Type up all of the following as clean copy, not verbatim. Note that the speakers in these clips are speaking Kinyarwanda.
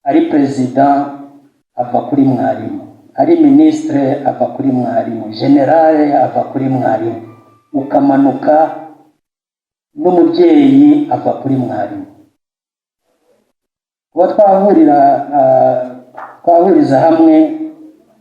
Ari perezida ava kuri mwarimu, ari minisitire ava kuri mwarimu, général ava kuri mwarimu, ukamanuka n'umubyeyi ava kuri mwarimu. Kuba twahuriza hamwe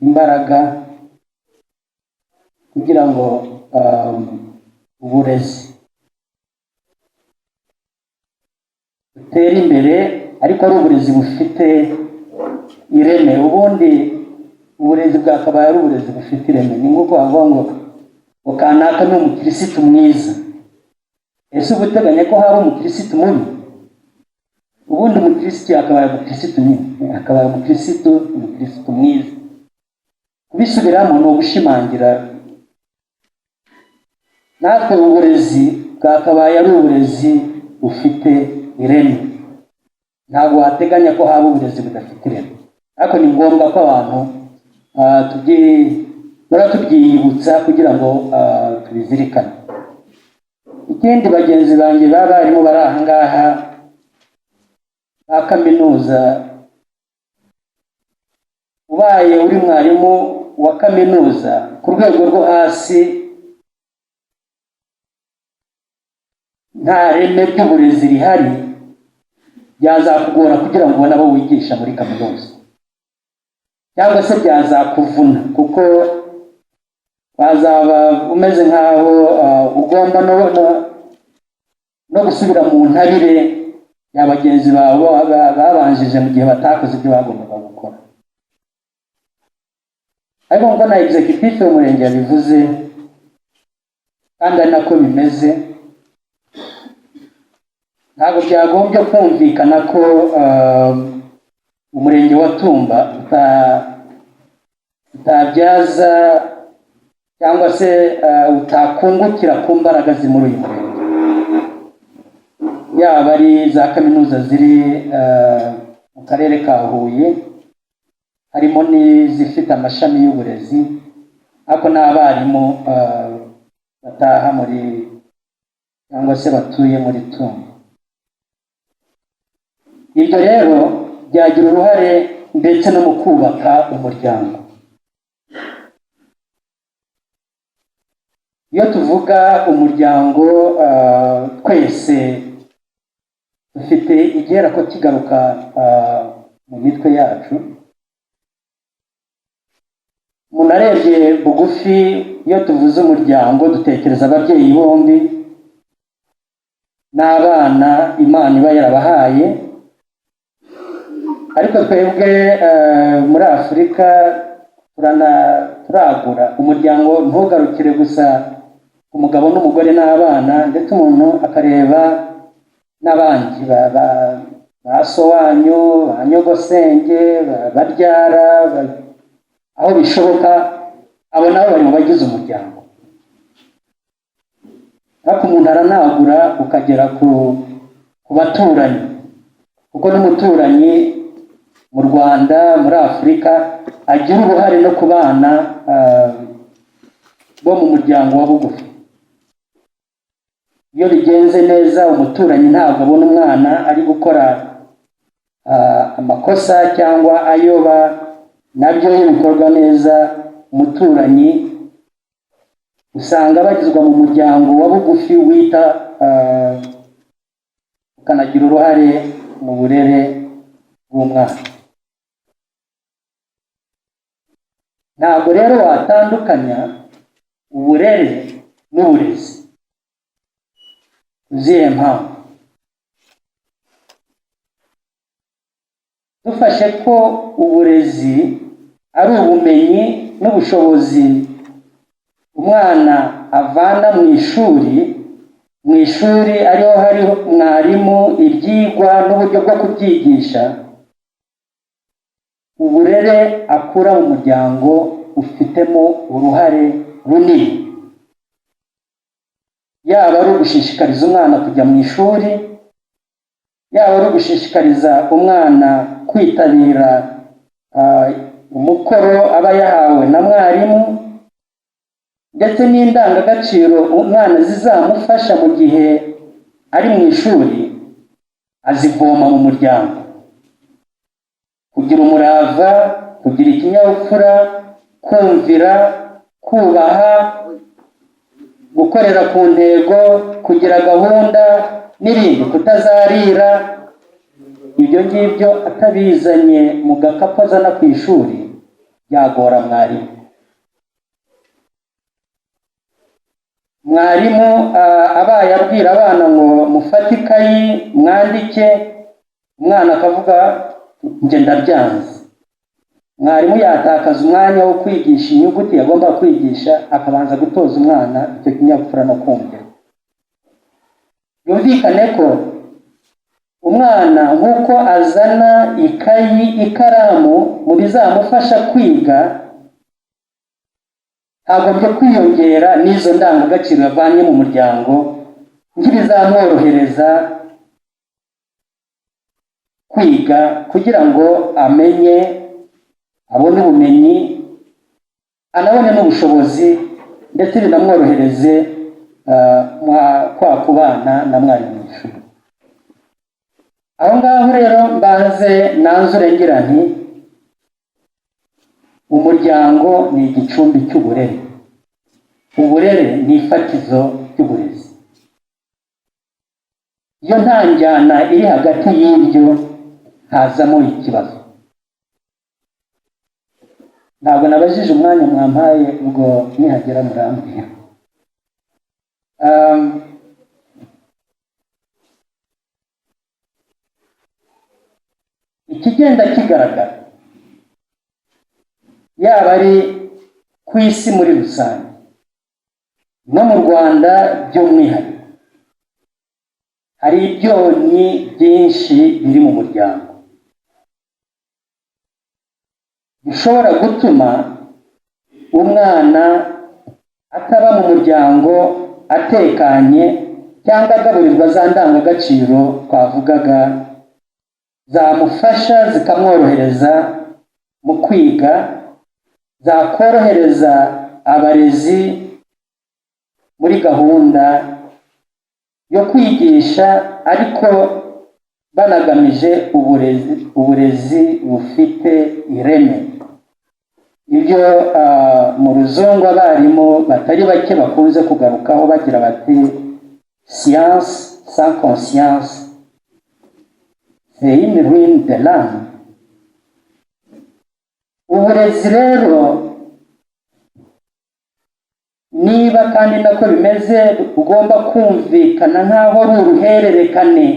imbaraga kugira ngo uburezi butere imbere, ariko ari uburezi bufite ireme. Ubundi uburezi bwakabaye ari uburezi bufite ireme. Ni nk'uko bavuga ngo kanaka ni umukirisitu mwiza. Ese uba uteganya ko haba umukirisitu mubi? Ubundi umukirisitu yakabaye umukirisitu nyine, akabaye umukirisitu mwiza. Kubisubiramo ni ugushimangira. Natwe uburezi bwakabaye ari uburezi bufite ireme. Ntabwo wateganya ko haba uburezi budafite ireme, ariko ni ngombwa ko abantu duhora tubyiyibutsa kugira ngo tubizirikane. Ikindi, bagenzi banjye b'abarimu bari aha ngaha ba kaminuza, ubaye uri mwarimu wa kaminuza ku rwego rwo hasi, nta reme ry'uburezi rihari, byazakugora kugira ngo ubone abo wigisha muri kaminuza, cyangwa se byazakuvuna, kuko wazaba umeze nk'aho ugomba no gusubira mu ntabire ya bagenzi bawe babanjije mu gihe batakoze ibyo bagombaga gukora. Ariko nk'uko na executive y'umurenge yabivuze, kandi ari nako bimeze, ntabwo byagombye kumvikana ko umurenge wa Tumba utabyaza cyangwa se utakungukira ku mbaraga ziri muri uyu murenge, yaba ari za kaminuza ziri mu karere ka Huye, harimo n'izifite amashami y'uburezi, ariko n'abarimu bataha muri cyangwa se batuye muri Tumba. Ibyo rero byagira uruhare ndetse no mu kubaka umuryango. Iyo tuvuga umuryango, twese dufite igihera ko kigaruka mu mitwe yacu. Umuntu arebye bugufi, iyo tuvuze umuryango dutekereza ababyeyi bombi n'abana Imana iba yarabahaye. Ariko twebwe muri Afurika turagura umuryango, ntugarukire gusa ku mugabo n'umugore n'abana, ndetse umuntu akareba n'abandi ba so wanyu, ba nyogosenge, babyara, aho bishoboka, abo nabo bari mu bagize umuryango. Ariko umuntu aranagura ukagera ku baturanyi, kuko n'umuturanyi mu Rwanda, muri Afurika, agira uruhare no ku bana bo mu muryango wa bugufi. Iyo bigenze neza, umuturanyi ntabwo abona umwana ari gukora amakosa cyangwa ayoba. Nabyo iyo bikorwa neza, umuturanyi usanga bagizwa mu muryango wa bugufi wita ukanagira uruhare mu burere bw'umwana. Ntabwo rero watandukanya uburere n'uburezi. Uzihe mpamvu? Dufashe ko uburezi ari ubumenyi n'ubushobozi umwana avana mu ishuri, mu ishuri ariho hari mwarimu, ibyigwa n'uburyo bwo kubyigisha, uburere akura mu muryango ufitemo uruhare runini, yaba ari ugushishikariza umwana kujya mu ishuri, yaba ari ugushishikariza umwana kwitabira umukoro aba yahawe na mwarimu, ndetse n'indangagaciro umwana zizamufasha mu gihe ari mu ishuri azivoma mu muryango. Kugira umurava, kugira ikinyabupfura, kumvira, kubaha, gukorera ku ntego, kugira gahunda n'ibindi, kutazarira, ibyo ngibyo atabizanye mu gakapu azana ku ishuri byagora mwarimu. Mwarimu abaye abwira abana ngo mufate ikayi mwandike, umwana akavuga njye ndabyanze, mwarimu yatakaza umwanya wo kwigisha inyuguti yagomba kwigisha, akabanza gutoza umwana icyo kinyabupfura no kumvira. Byumvikane ko umwana nk'uko azana ikayi, ikaramu mu bizamufasha kwiga, hagombye kwiyongera n'izo ndangagaciro yavanye mu muryango nk'ibizamworohereza kwiga, kugira ngo amenye, abone ubumenyi, anabone n'ubushobozi, ndetse binamworohereze kwa kubana na mwarimu mu ishuri. Aho ngaho rero mbanze nanzure ngira nti umuryango ni igicumbi cy'uburere, uburere ni ifatizo ry'uburezi. Iyo nta njyana iri hagati y'ibyo hazamo ikibazo. Ntabwo nabajije umwanya mwampaye, ubwo nihagera murambwira. Ikigenda kigaragara yaba ari ku isi muri rusange no mu Rwanda by'umwihariko, hari ibyonnyi byinshi biri mu muryango bishobora gutuma umwana ataba mu muryango atekanye cyangwa agaburirwa za ndangagaciro twavugaga zamufasha zikamworohereza mu kwiga, zakorohereza abarezi muri gahunda yo kwigisha ariko banagamije uburezi bufite ireme. Ibyo mu ruzungu abarimu batari bake bakunze kugarukaho bagira bati science sans conscience, c'est une ruine de l'âme. Uburezi rero niba kandi nako bimeze, ugomba kumvikana nk'aho ari uruhererekane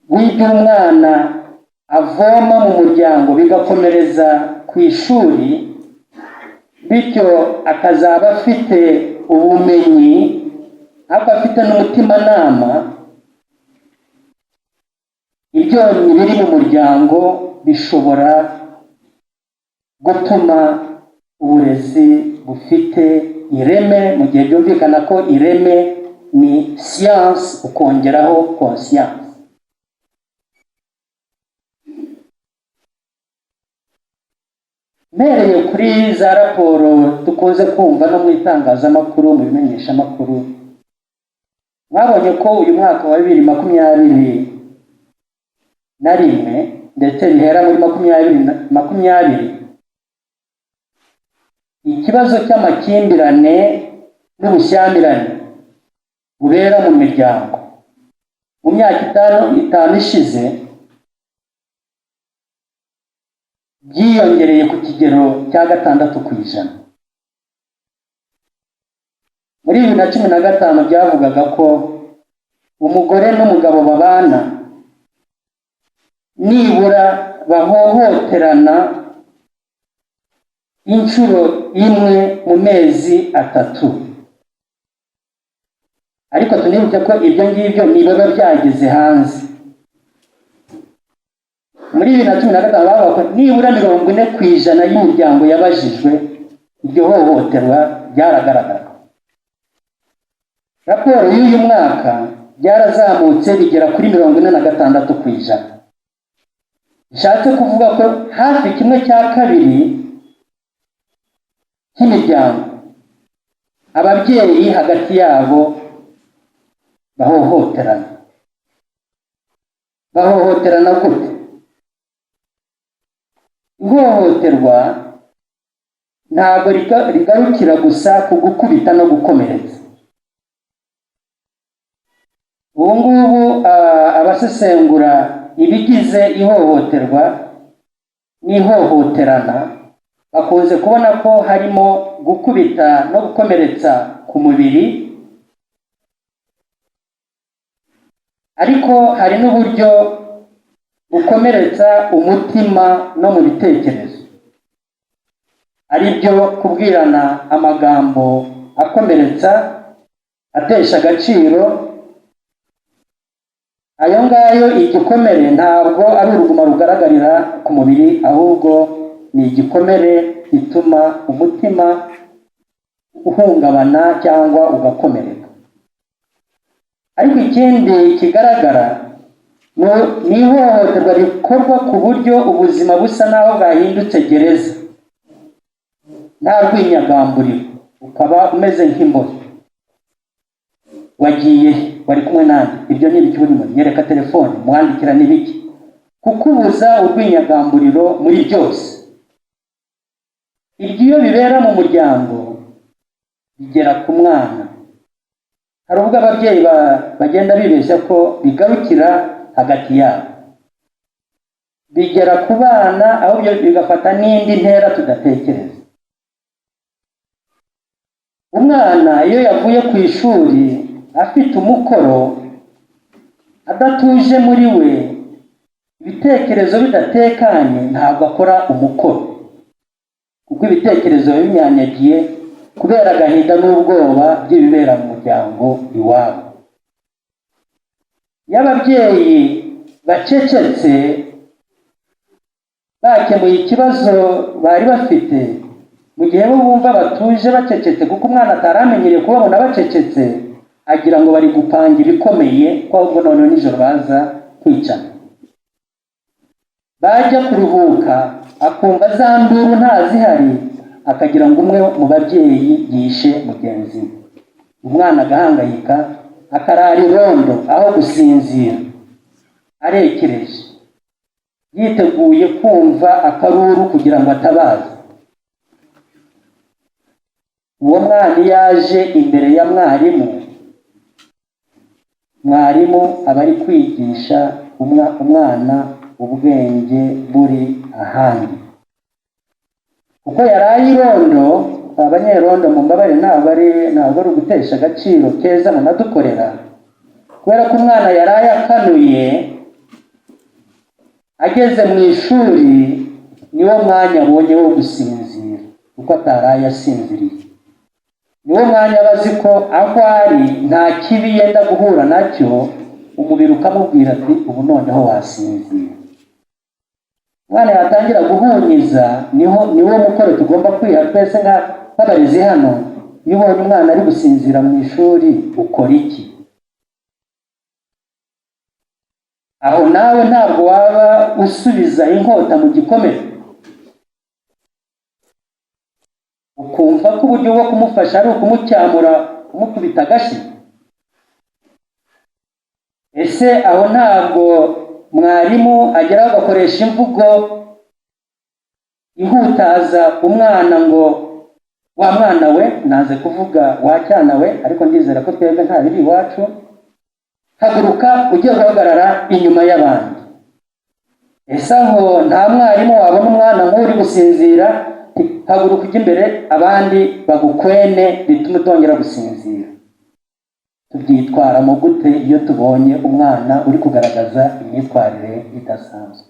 rw'iby'umwana avoma mu muryango bigakomereza ku ishuri, bityo akazaba afite ubumenyi ariko afite n'umutimanama. Ibyonnyi biri mu muryango bishobora gutuma uburezi bufite ireme, mu gihe byumvikana ko ireme ni siyansi ukongeraho conscience. Mpereye kuri za raporo dukunze kumva no mu itangazamakuru, mu bimenyeshamakuru, mwabonye ko uyu mwaka wa 2021 ndetse bihera muri 2020, ikibazo cy'amakimbirane n'ubushyamirane bubera mu miryango mu myaka itanu ishize byiyongereye ku kigero cya 6%. Muri 2015 byavugaga ko umugore n'umugabo babana nibura bahohoterana inshuro imwe mu mezi 3. Ariko tunibuke ko ibyo ngibyo nibiba byageze hanze. Muri 2015 bavuga ko nibura 40% y'imiryango yabajijwe iryo hohoterwa ryaragaragara. Raporo y'uyu mwaka byarazamutse bigera kuri 46%. Bishatse kuvuga ko hafi 1/2 cy'imiryango ababyeyi hagati yabo bahohoterana. Bahohoterana gute? Ihohoterwa ntabwo rigarukira gusa ku gukubita no gukomeretsa. Ubu ngubu abasesengura ibigize ihohoterwa n'ihohoterana bakunze kubona ko harimo gukubita no gukomeretsa ku mubiri, ariko hari n'uburyo bukomeretsa umutima no mu bitekerezo, ari byo kubwirana amagambo akomeretsa, atesha agaciro. Ayo ngayo, igikomere ntabwo ari uruguma rugaragarira ku mubiri, ahubwo ni igikomere gituma umutima uhungabana cyangwa ugakomereka. Ariko ikindi kigaragara ni ihohoterwa rikorwa ku buryo ubuzima busa n'aho bwahindutse gereza, nta rwinyagamburiro, ukaba umeze nk'imbohe. Wagiye he? Wari kumwe nande? Ibyo ni ibiki urimo? Nyereka telefone. Muwandikira ni biki? Kukubuza urwinyagamburiro muri byose. Ibyo iyo bibera mu muryango bigera ku mwana. Hari ubwo ababyeyi bagenda bibeshya ko bigarukira hagati yabo, bigera ku bana, ahubwo bigafata n'indi ntera tudatekereza. Umwana iyo yavuye ku ishuri afite umukoro, adatuje muri we, ibitekerezo bidatekanye, ntabwo akora umukoro, kuko ibitekerezo biba binyanyagiye kubera agahinda n'ubwoba by'ibibera mu muryango iwabo. Iyo ababyeyi bacecetse, bakemuye ikibazo bari bafite, mu gihe bo bumva batuje bacecetse, kuko umwana ataramenyereye kubabona bacecetse, agira ngo bari gupanga ibikomeye, ko ahubwo noneho nijoro baza kwicana. Bajya kuruhuka akumva za nduru ntazihari, akagira ngo umwe mu babyeyi yishe mugenzi we. Umwana agahangayika, akarara irondo aho gusinzira, arekereje, yiteguye kumva akaruru kugira ngo atabaze. Uwo mwana iyo aje imbere ya mwarimu, mwarimu aba ari kwigisha umwana ubwenge buri ahandi, kuko yaraye irondo. Abanyerondo mu mbabare, ntabwo ari ugutesha agaciro keza munadukorera. Kubera ko umwana yaraye akanuye, ageze mu ishuri niwo mwanya abonye wo gusinzira, kuko ataraye asinziriye. Niwo mwanya aba azi ko aho ari nta kibi yenda guhura nacyo. Umubiri ukamubwira ati: "Ubu noneho wasinzira." Umwana yatangira guhunyiza, niho niwo mukoro tugomba kwiha twese nk'abarezi hano. Iyo ubonye umwana ari gusinzira mu ishuri, ukora iki? Aho nawe ntabwo waba usubiza inkota mu gikomere, ukumva ko uburyo bwo kumufasha ari ukumucyamura, kumukubita agashyi? Ese aho ntabwo mwarimu ageraho agakoresha imvugo ihutaza umwana ngo: "Wa mwana we," nanze kuvuga "wa cyana we", ariko ndizera ko twebwe nta biri iwacu, "haguruka ugiye guhagarara inyuma y'abandi"? Ese aho nta mwarimu wabona umwana nk'uri gusinzira: "Haguruka ujye imbere, abandi bagukwene, bituma utongera gusinzira"? Tubyitwaramo gute iyo tubonye umwana uri kugaragaza imyitwarire idasanzwe?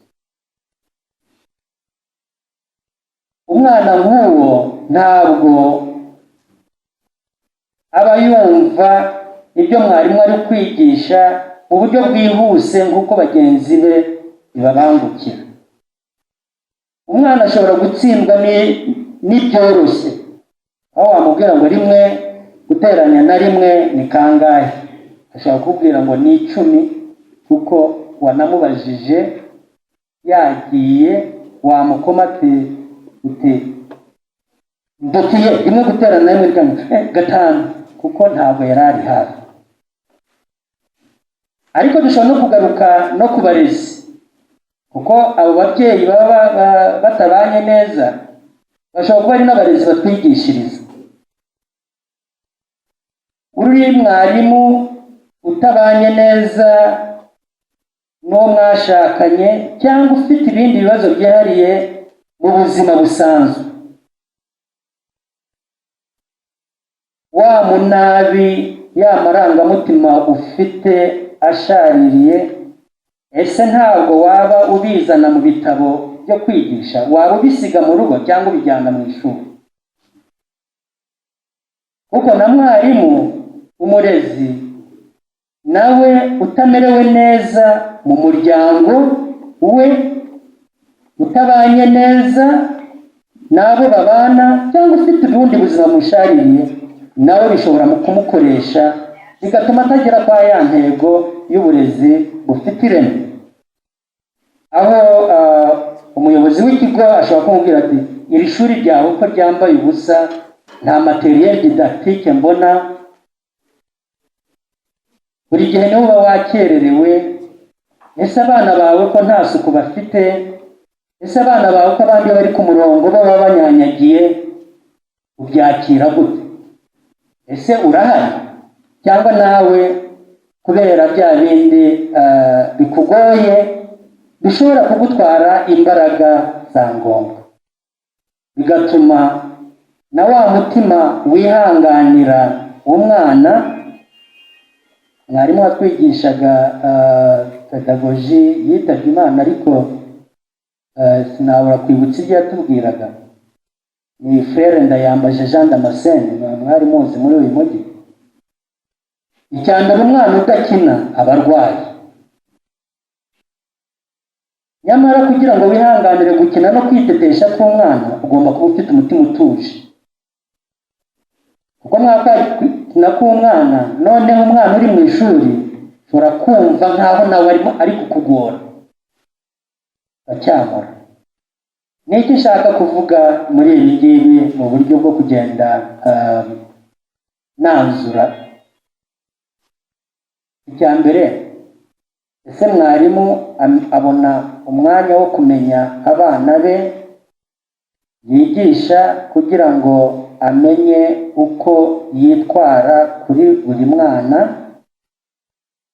Umwana nk'uwo ntabwo aba yumva ibyo mwarimu ari kwigisha mu buryo bwihuse nk'uko bagenzi be bibabangukira. Umwana ashobora gutsindwa n'ibyoroshye, aho wamubwira ngo rimwe guteranya na rimwe ni kangahe, ashobora kukubwira ngo ni 10, kuko wanamubajije yagiye. Wamukoma ati uti ndutiye rimwe guterana na rimwe ni kangahe? 5, kuko ntabwo yari ari hafi. Ariko dushobora no kugaruka no ku barezi. Kuko abo babyeyi baba batabanye neza bashobora kuba ari n'abarezi batwigishiriza. Uri mwarimu utabanye neza n'uwo mwashakanye, cyangwa ufite ibindi bibazo byihariye mu buzima busanzwe, wa munabi, ya marangamutima ufite ashaririye, ese ntabwo waba ubizana mu bitabo byo kwigisha? Waba ubisiga mu rugo cyangwa ubijyana mu ishuri? Kuko na mwarimu, umurezi, nawe utamerewe neza mu muryango we, utabanye neza n'abo babana, cyangwa ufite ubundi buzima bushaririye, nawe bishobora mu kumukoresha, bigatuma atagera kwa ya ntego y'uburezi bufite ireme, aho umuyobozi w'ikigo ashobora kumubwira ati: "Iri shuri ryawe uko ryambaye ubusa, nta matériel didactique mbona, buri gihe niwe uba wakererewe. Ese abana bawe ko nta suku bafite? Ese abana bawe ko abandi bari ku murongo baba banyanyagiye, ubyakira gute? Ese urahari, cyangwa nawe kubera bya bindi bikugoye bishobora kugutwara imbaraga za ngombwa, bigatuma na wa mutima wihanganira umwana?" Mwarimu watwigishaga pédagogie yitabye Imana, ariko sinabura kwibutsa ibyo yatubwiraga. Ni Frère Ndayambaje Jean Damascene, mwari muzi muri uyu mujyi. Icya mbere, umwana udakina aba arwaye. Nyamara kugira ngo wihanganire gukina no kwitetesha k'umwana, ugomba kuba ufite umutima utuje, kuko mwakina k'umwana, noneho umwana uri mu ishuri ushobora kumva nk'aho nawe arimo ari kukugora, bacyamura. Ni iki nshaka kuvuga muri ibi ngibi mu buryo bwo kugenda nanzura? Icya mbere, ese mwarimu abona umwanya wo kumenya abana be yigisha, kugira ngo amenye uko yitwara kuri buri mwana,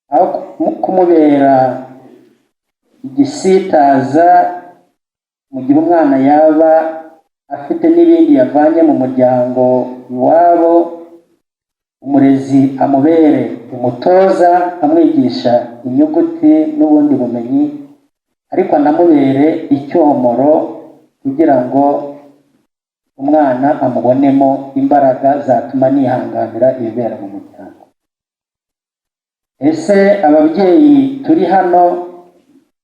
aho kumubera igisitaza mu gihe umwana yaba afite n'ibindi yavanye mu muryango iwabo? Umurezi amubere umutoza, amwigisha inyuguti n'ubundi bumenyi, ariko anamubere icyomoro kugira ngo umwana amubonemo imbaraga zatuma nihanganira ibibera mu muryango. Ese ababyeyi turi hano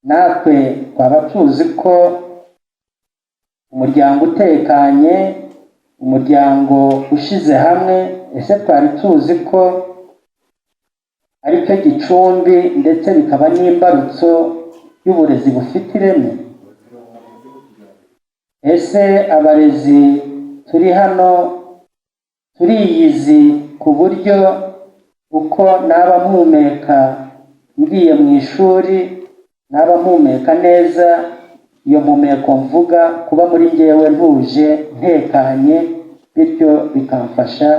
natwe twaba tuzi ko umuryango utekanye, umuryango ushize hamwe, ese twari tuzi ko ari cyo gicumbi ndetse bikaba n'imbarutso y'uburezi bufite ireme? Ese abarezi turi hano turiyizi ku buryo uko naba mpumeka ngiye mu ishuri, naba mpumeka neza, iyo mpumeko mvuga kuba muri ngewe ntuje, ntekanye, bityo bikamfasha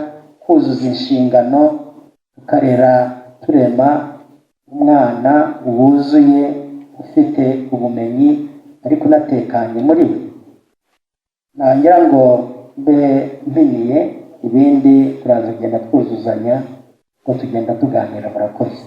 kuzuza inshingano, tukarera turema umwana wuzuye, ufite ubumenyi ariko unatekanye muri we? Nagira ngo mbe mpiniye, ibindi turaza kugenda twuzuzanya ko tugenda tuganira. Murakoze.